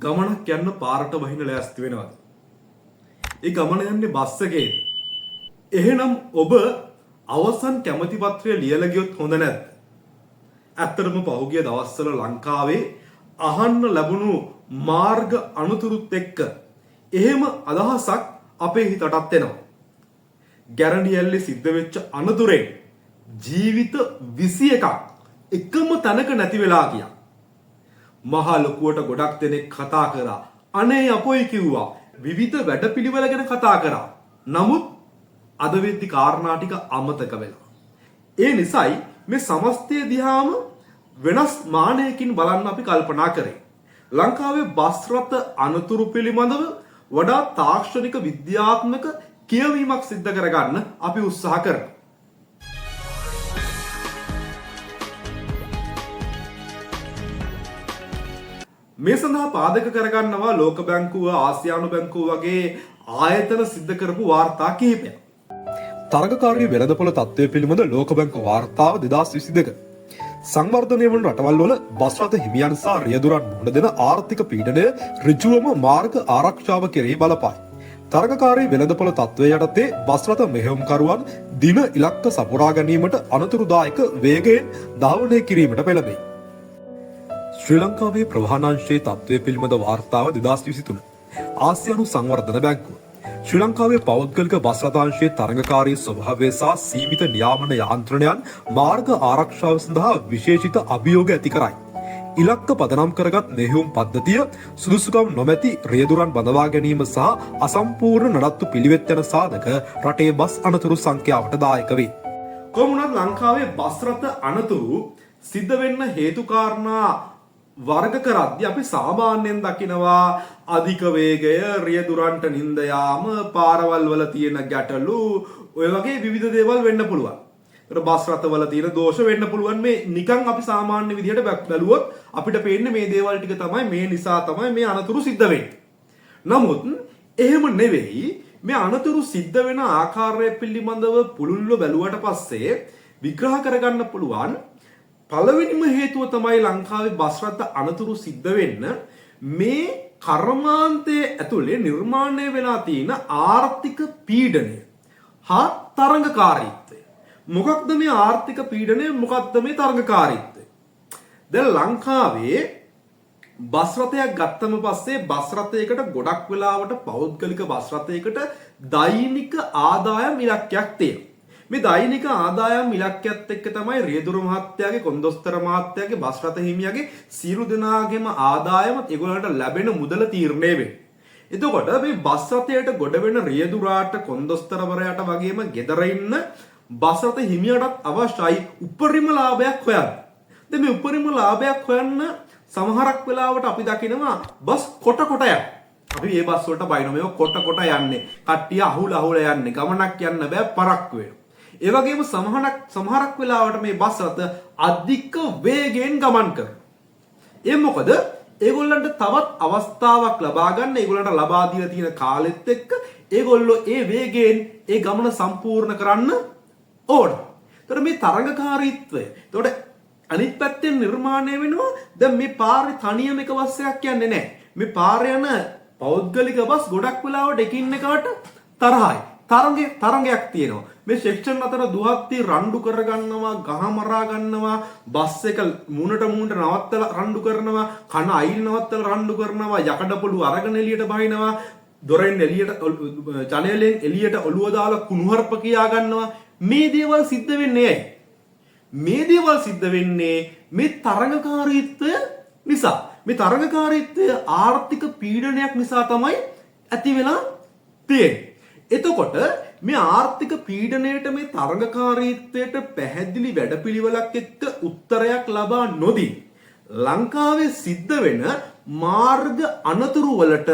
ගමනක් යන්න පාරට බහින්න ලෑස්ති වෙනවද? ඒ ගමන යන්නේ බස් එකේද? එහෙනම් ඔබ අවසන් කැමති පත්‍රය ලියලා ගියොත් හොඳ නැද්ද? ඇත්තටම පහුගිය දවස්වල ලංකාවේ අහන්න ලැබුණු මාර්ග අනතුරුත් එක්ක එහෙම අදහසක් අපේ හිතටත් එනවා. ගැරන්ඩියල්ලේ සිද්ධ වෙච්ච අනතුරෙන් ජීවිත 21ක් එකම තැනක නැති වෙලා ගියා. මහා ලොකුවට ගොඩක් දෙනෙක් කතා කරා. අනේ අපොයි කිව්වා. විවිධ වැඩපිළිවෙල ගැන කතා කරා. නමුත් අද වෙද්දි කාරණා ටික අමතක වෙලා. ඒ නිසයි මේ සමස්තය දිහාම වෙනස් මානයකින් බලන්න අපි කල්පනා කරේ. ලංකාවේ බස් රථ අනතුරු පිළිබඳව වඩා තාක්ෂණික විද්‍යාත්මක කියවීමක් සිද්ධ කරගන්න අපි උත්සාහ කරනවා. මේ සඳහා පාදක කරගන්නවා ලෝක බැංකුව, ආසියානු බැංකුව වගේ ආයතන සිද්ධ කරපු වාර්තා කිහිපයක්. තරගකාරී වෙළඳපොළ තත්ත්වය පිළිබඳ ලෝක බැංකු වාර්තාව 2022. සංවර්ධනය වන රටවල් වල බස් රථ හිමියන් සහ රියදුරන් මුහුණ දෙන ආර්ථික පීඩනය ඍජුවම මාර්ග ආරක්ෂාව කෙරෙහි බලපායි. තරගකාරී වෙළඳපොළ තත්ත්වය යටතේ බස් රථ මෙහෙයුම්කරුවන් දින ඉලක්ක සපුරා ගැනීමට අනතුරුදායක වේගයෙන් ධාවනය කිරීමට පෙළඹෙයි. ශ්‍රී ලංකාවේ ප්‍රවාහනාංශයේ තත්ත්වය පිළිබඳ වාර්තාව 2023. ආසියානු සංවර්ධන බැංකුව. ශ්‍රී ලංකාවේ පෞද්ගලික බස් රථාංශයේ තරඟකාරී ස්වභාවය සහ සීමිත නියාමන යාන්ත්‍රණයන් මාර්ග ආරක්ෂාව සඳහා විශේෂිත අභියෝග ඇති කරයි. ඉලක්ක පදනම් කරගත් මෙහෙයුම් පද්ධතිය, සුදුසුකම් නොමැති රියදුරන් බඳවා ගැනීම සහ අසම්පූර්ණ නඩත්තු පිළිවෙත් යන සාධක රටේ බස් අනතුරු සංඛ්‍යාවට දායක වේ. කොහොම වුණත් ලංකාවේ බස් රථ අනතුරු සිද්ධ වෙන්න හේතු කාරණා වර්ග කරද්දී අපි සාමාන්‍යයෙන් දකිනවා අධික වේගය, රියදුරන්ට නින්ද යාම, පාරවල් වල තියෙන ගැටලු, ඔය වගේ විවිධ දේවල් වෙන්න පුළුවන්. ඒතර බස් රථවල තියෙන දෝෂ වෙන්න පුළුවන්. මේ නිකන් අපි සාමාන්‍ය විදිහට බැලුවොත් අපිට පේන්නේ මේ දේවල් ටික තමයි, මේ නිසා තමයි මේ අනතුරු සිද්ධ වෙන්නේ. නමුත් එහෙම නෙවෙයි, මේ අනතුරු සිද්ධ වෙන ආකාරය පිළිබඳව පුළුල්ව බැලුවට පස්සේ විග්‍රහ කරගන්න පුළුවන් පළවෙනිම හේතුව තමයි ලංකාවේ බස් රථ අනතුරු සිද්ධ වෙන්න මේ කර්මාන්තයේ ඇතුලේ නිර්මාණය වෙලා තියෙන ආර්ථික පීඩනය හා තරඟකාරීත්වය. මොකක්ද මේ ආර්ථික පීඩනය, මොකක්ද මේ තරඟකාරීත්වය? දැන් ලංකාවේ බස් රථයක් ගත්තම පස්සේ බස් රථයකට ගොඩක් වෙලාවට පෞද්ගලික බස් රථයකට දෛනික ආදායම් ඉලක්කයක් තියෙනවා. මේ දෛනික ආදායම් ඉලක්කයත් එක්ක තමයි රියදුරු මහත්තයාගේ, කොන්දොස්තර මහත්තයාගේ, බස් රථ හිමියාගේ සියලු දෙනාගේම ආදායම ඒගොල්ලන්ට ලැබෙන මුදල තීරණය වෙන්නේ. එතකොට මේ බස් රථයට ගොඩ වෙන රියදුරාට, කොන්දොස්තරවරයාට වගේම ගෙදර ඉන්න බස් රථ හිමියාටත් අවශ්‍යයි උපරිම ලාභයක් හොයන්න. දැන් මේ උපරිම ලාභයක් හොයන්න සමහරක් වෙලාවට අපි දකිනවා බස් කොට කොට යන. අපි මේ බස් වලට බයිනවා, මේවා කොට කොට යන්නේ. කට්ටිය අහුල අහුල යන්නේ. ගමනක් යන්න බෑ, පරක්කු වෙනවා. ඒ වගේම සමහරක් වෙලාවට මේ බස් රථ අධික වේගයෙන් ගමන් කරනවා. ඒ මොකද ඒගොල්ලන්ට තවත් අවස්ථාවක් ලබා ගන්න, ඒගොල්ලන්ට ලබා දීලා තියෙන කාලෙත් එක්ක ඒගොල්ලෝ ඒ වේගයෙන් ඒ ගමන සම්පූර්ණ කරන්න ඕන. එතකොට මේ තරඟකාරීත්වය. එතකොට අනිත් පැත්තෙන් නිර්මාණය වෙනවා දැන් මේ පාරේ තනියම එක බස් එකක් යන්නේ නැහැ. මේ පාරේ යන පෞද්ගලික බස් ගොඩක් වෙලාවට එකින් එකට තරහයි. තරඟයක් තියෙනවා. මේ සෙක්ෂන් අතර දුහත්ති රණ්ඩු කරගන්නවා, ගහ මරා ගන්නවා, බස් එක මුණට මුණට නවත්තලා රණ්ඩු කරනවා, කන අයිල් නවත්තලා රණ්ඩු කරනවා, යකඩ පොළු අරගෙන එළියට බහිනවා, දොරෙන් එළියට, ජනේලෙන් එළියට ඔළුව දාලා කුණුහරුප කියා ගන්නවා. මේ දේවල් සිද්ධ වෙන්නේ ඇයි? මේ දේවල් සිද්ධ වෙන්නේ මේ තරඟකාරීත්වය නිසා. මේ තරඟකාරීත්වය ආර්ථික පීඩනයක් නිසා තමයි ඇති වෙලා තියෙන්නේ. එතකොට මේ ආර්ථික පීඩනයට, මේ තරඟකාරීත්වයට පැහැදිලි වැඩපිළිවෙලක් එක්ක උත්තරයක් ලබා නොදී ලංකාවේ සිද්ධ වෙන මාර්ග අනතුරු වලට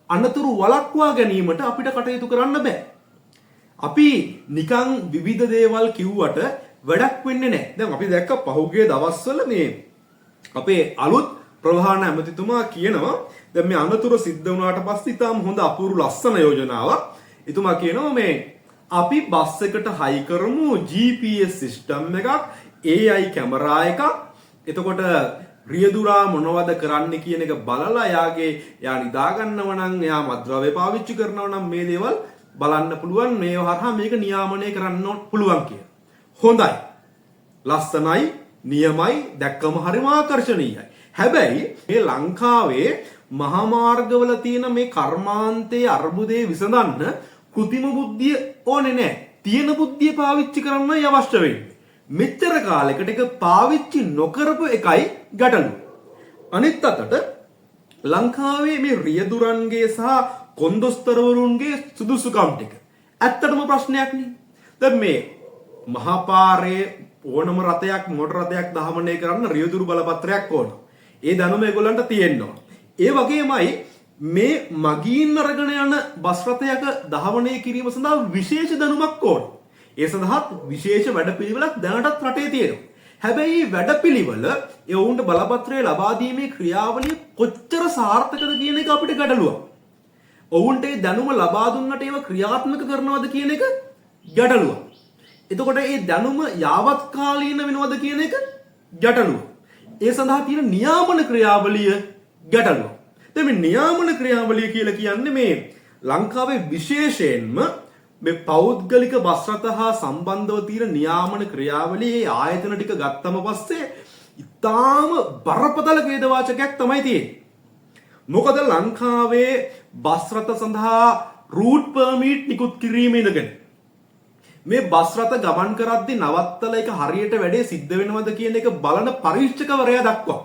අනතුරු වළක්වා ගැනීමට අපිට කටයුතු කරන්න බෑ. අපි නිකන් විවිධ දේවල් කිව්වට වැඩක් වෙන්නේ නැහැ. දැන් අපි දැක්ක පහුගිය දවස්වල මේ අපේ අලුත් ප්‍රවාහන ඇමතිතුමා කියනවා දැන් මේ අනතුරු සිද්ධ වුණාට පස්සේ ඉතාම හොඳ අපූර්ව ලස්සන යෝජනාවක්. එතුමා කියනවා මේ අපි බස් එකට හයි කරමු GPS system එකක්, AI camera එකක්, එතකොට රියදුරා මොනවද කරන්න කියන එක බලලා එයාගේ එයා නිදා ගන්නව නම්, එයා මත්ද්‍රව්‍ය පාවිච්චි කරනව නම් මේ දේවල් බලන්න පුළුවන්, මේව හරහා මේක නියාමනය කරන්න පුළුවන් කියලා. හොඳයි. ලස්සනයි, නියමයි, දැක්කම හරිම ආකර්ශනීයයි. හැබැයි මේ ලංකාවේ මහා මාර්ගවල තියෙන මේ කර්මාන්තයේ අර්බුදේ විසඳන්න කෘතිම බුද්ධිය ඕනේ නෑ. තියෙන බුද්ධිය පාවිච්චි කරන්නයි අවශ්‍ය වෙන්නේ. මෙච්චර කාලෙකට ඒක පාවිච්චි නොකරපු එකයි ගැටලුව. අනිත් අතට ලංකාවේ මේ රියදුරන්ගේ සහ කොන්දොස්තරවරුන්ගේ සුදුසුකම් ටික ඇත්තටම ප්‍රශ්නයක් නේ. දැන් මේ මහපාරේ ඕනම රථයක්, මෝටර රථයක් දහමනය කරන්න රියදුරු බලපත්‍රයක් ඕන. ඒ දැනුම ඒගොල්ලන්ට තියෙන්න ඕන. ඒ වගේමයි මේ මගීන් අරගෙන යන බස් රථයක ධාවනය කිරීම සඳහා විශේෂ දැනුමක් ඕන. ඒ සඳහාත් විශේෂ වැඩපිළිවෙලක් දැනටත් රටේ තියෙනවා. හැබැයි මේ වැඩපිළිවෙල ඒ ඔවුන්ට බලපත්‍රය ලබා දීමේ ක්‍රියාවලිය කොච්චර සාර්ථකද කියන එක අපිට ගැටලුවක්. ඔවුන්ට ඒ දැනුම ලබා දුන්නට ඒව ක්‍රියාත්මක කරනවද කියන එක ගැටලුවක්. එතකොට ඒ දැනුම යාවත්කාලීන වෙනවද කියන එක ගැටලුවක්. ඒ සඳහා තියෙන නියාමන ක්‍රියාවලිය ගැටලුවක්. දැන් මේ නියාමන ක්‍රියාවලිය කියලා කියන්නේ මේ ලංකාවේ විශේෂයෙන්ම මේ පෞද්ගලික බස් රථ හා සම්බන්ධව තියෙන නියාමන ක්‍රියාවලියේ ඒ ආයතන ටික ගත්තම පස්සේ ඉතාම බරපතල ඛේදවාචකයක් තමයි තියෙන්නේ. මොකද ලංකාවේ බස් රථ සඳහා රූට් පර්මිට් නිකුත් කිරීම ඉඳගෙන මේ බස් රථ ගමන් කරද්දි නවත්තලා එක හරියට වැඩේ සිද්ධ වෙනවද කියන එක බලන පරීක්ෂකවරයා දක්වා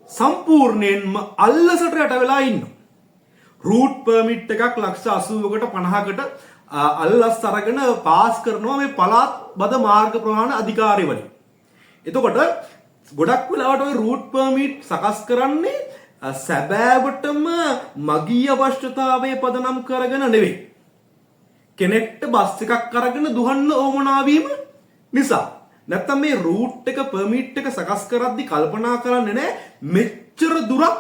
සම්පූර්ණයෙන්ම අල්ලසට යට වෙලා ඉන්නවා. රූට් පර්මිට් එකක් ලක්ෂ 80කට 50කට අල්ලස් අරගෙන පාස් කරනවා මේ පළාත් බද මාර්ග ප්‍රවාහන අධිකාරිවලින්. එතකොට ගොඩක් වෙලාවට ඔය රූට් පර්මිට් සකස් කරන්නේ සැබෑවටම මගී අවශ්‍යතාවය පදනම් කරගෙන නෙවෙයි. කෙනෙක්ට බස් එකක් අරගෙන දුවන්න ඕමනා වීම නිසා. නැත්තම් මේ රූට් එක පර්මිට් එක සකස් කරද්දි කල්පනා කරන්නේ නෑ මෙච්චර දුරක්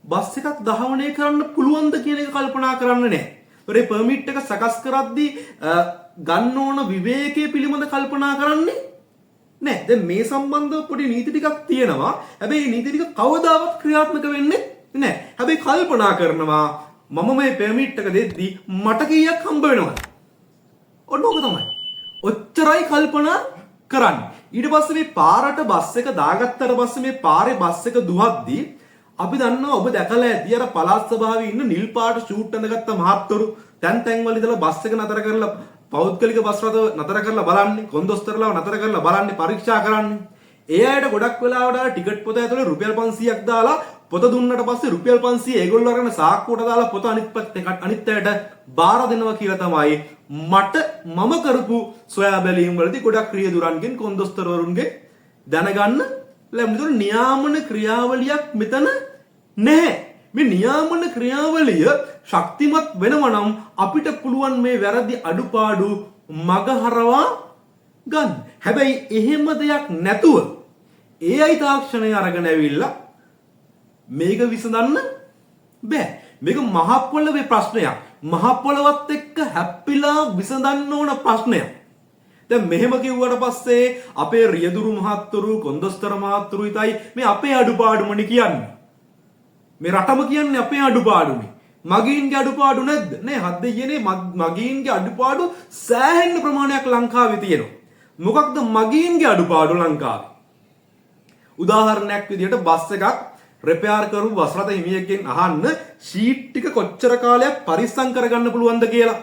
බස් එකක් ධාවනය කරන්න පුළුවන්ද කියන එක කල්පනා කරන්නේ නෑ. ඒතර මේ පර්මිට් එක සකස් කරද්දි ගන්න ඕන විවේකයේ පිළිබඳ කල්පනා කරන්නේ නෑ. දැන් මේ සම්බන්ධව පොඩි නීති ටිකක් තියෙනවා. හැබැයි මේ නීති ටික කවදාවත් ක්‍රියාත්මක වෙන්නේ නෑ. හැබැයි කල්පනා කරනවා මම මේ පර්මිට් එක දෙද්දි මට කීයක් හම්බ වෙනවද? ඔන්න ඕක තමයි. ඔච්චරයි කල්පනා කරන්නේ. ඊට පස්සේ මේ පාරට බස් එක දාගත්තට පස්සේ මේ පාරේ බස් එක දුවද්දි අපි දන්නවා, ඔබ දැකලා ඇති, අර පළාත් සභාවේ ඉන්න නිල් පාට ෂූට් ඇඳගත්ත මහත්වරු තැන් තැන් වල ඉඳලා බස් එක නතර කරලා, පෞද්ගලික බස් රථ නතර කරලා බලන්නේ, කොන්දොස්තරලාව නතර කරලා බලන්නේ, පරීක්ෂා කරන්නේ. ඒ අයට ගොඩක් වෙලාවට අර ටිකට් පොත ඇතුලේ රුපියල් 500ක් දාලා පොත දුන්නට පස්සේ රුපියල් 500 ඒගොල්ලෝ අරගෙන සාක්කුවට දාලා පොත අනිත් පැත්තේ අනිත් අයට බාර දෙනවා කියලා තමයි මට මම කරපු සොයා බැලීම් වලදී ගොඩක් රියදුරන්ගෙන් කොන්දොස්තරවරුන්ගෙන් දැනගන්න ලැබුණේ. ඒතකොට නියාමන ක්‍රියාවලියක් මෙතන නැහැ. මේ නියාමන ක්‍රියාවලිය ශක්තිමත් වෙනවා නම් අපිට පුළුවන් මේ වැරදි අඩුපාඩු මගහරවා ගන්න. හැබැයි එහෙම දෙයක් නැතුව AI තාක්ෂණය අරගෙන ඇවිල්ලා මේක විසඳන්න බෑ. මේක මහ පොළවේ ප්‍රශ්නයක්. මහ පොළවත් එක්ක හැප්පිලා විසඳන්න ඕන ප්‍රශ්නයක්. දැන් මෙහෙම කිව්වට පස්සේ අපේ රියදුරු මහත්තුරු, කොන්දොස්තර මහත්තුරු හිතයි මේ අපේ අඩුපාඩුමනේ කියන්නේ. මේ රටම කියන්නේ අපේ අඩුපාඩුනේ. මගීන්ගේ අඩුපාඩු නැද්ද? නෑ හත් දෙයියනේ, මගීන්ගේ අඩුපාඩු සෑහෙන ප්‍රමාණයක් ලංකාවේ තියෙනවා. මොකක්ද මගීන්ගේ අඩුපාඩු ලංකාවේ? උදාහරණයක් විදිහට බස් එකක් රිපෙයාර් කරපු බස් රථ හිමියෙක්ගෙන් අහන්න ෂීට් ටික කොච්චර කාලයක් පරිස්සම් කරගන්න පුළුවන්ද කියලා.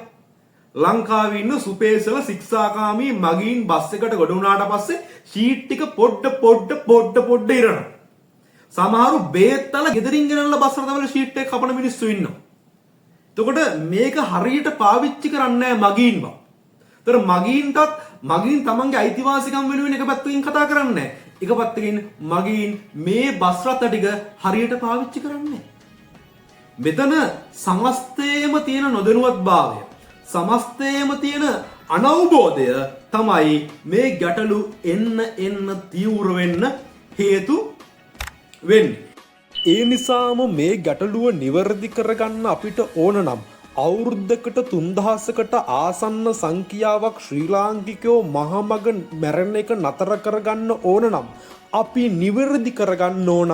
ලංකාවේ ඉන්න සුපේසල ශික්ෂාකාමී මගීන් බස් එකට ගොඩ වුණාට පස්සේ ෂීට් ටික පොඩ පොඩ පොඩ පොඩ ඉරනවා. සමහරු බේත් අල ගෙදරින් ගෙනල්ලා බස් රථවල ෂීට් එක කපන මිනිස්සු ඉන්නවා. එතකොට මේක හරියට පාවිච්චි කරන්නේ නැහැ මගීන්ව. ඒතර මගීන්ටත් මගීන් තමන්ගේ අයිතිවාසිකම් වෙනුවෙන් එක පැත්තකින් කතා කරන්නේ නැහැ. එක පැත්තකින් මගීන් මේ බස් රථ ටික හරියට පාවිච්චි කරන්නේ නැහැ. මෙතන සමස්තයේම තියෙන නොදැනුවත්භාවය, සමස්තයේම තියෙන අනවබෝධය තමයි මේ ගැටලු එන්න එන්න තීව්‍ර වෙන්න හේතු වෙන්නේ. ඒ නිසාම මේ ගැටලුව නිවැරදි කරගන්න අපිට ඕන නම් අවුරුද්දකට 3000කට ආසන්න සංඛ්‍යාවක් ශ්‍රී ලාංකිකයෝ මහමග මැරෙන එක නතර කරගන්න ඕන නම් අපි නිවැරදි කරගන්න ඕන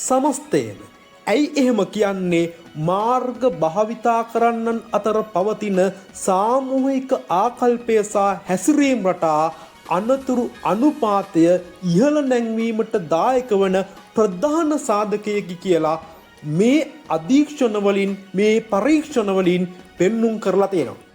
සමස්තයම. ඇයි එහෙම කියන්නේ? මාර්ග භාවිතා කරන්නන් අතර පවතින සාමූහික ආකල්පය සහ හැසිරීම් රටා අනතුරු අනුපාතය ඉහළ නැංවීමට දායක වන ප්‍රධාන සාධකයකි කියලා මේ අධීක්ෂණ වලින්, මේ පරීක්ෂණ වලින් පෙන්නුම් කරලා තියෙනවා.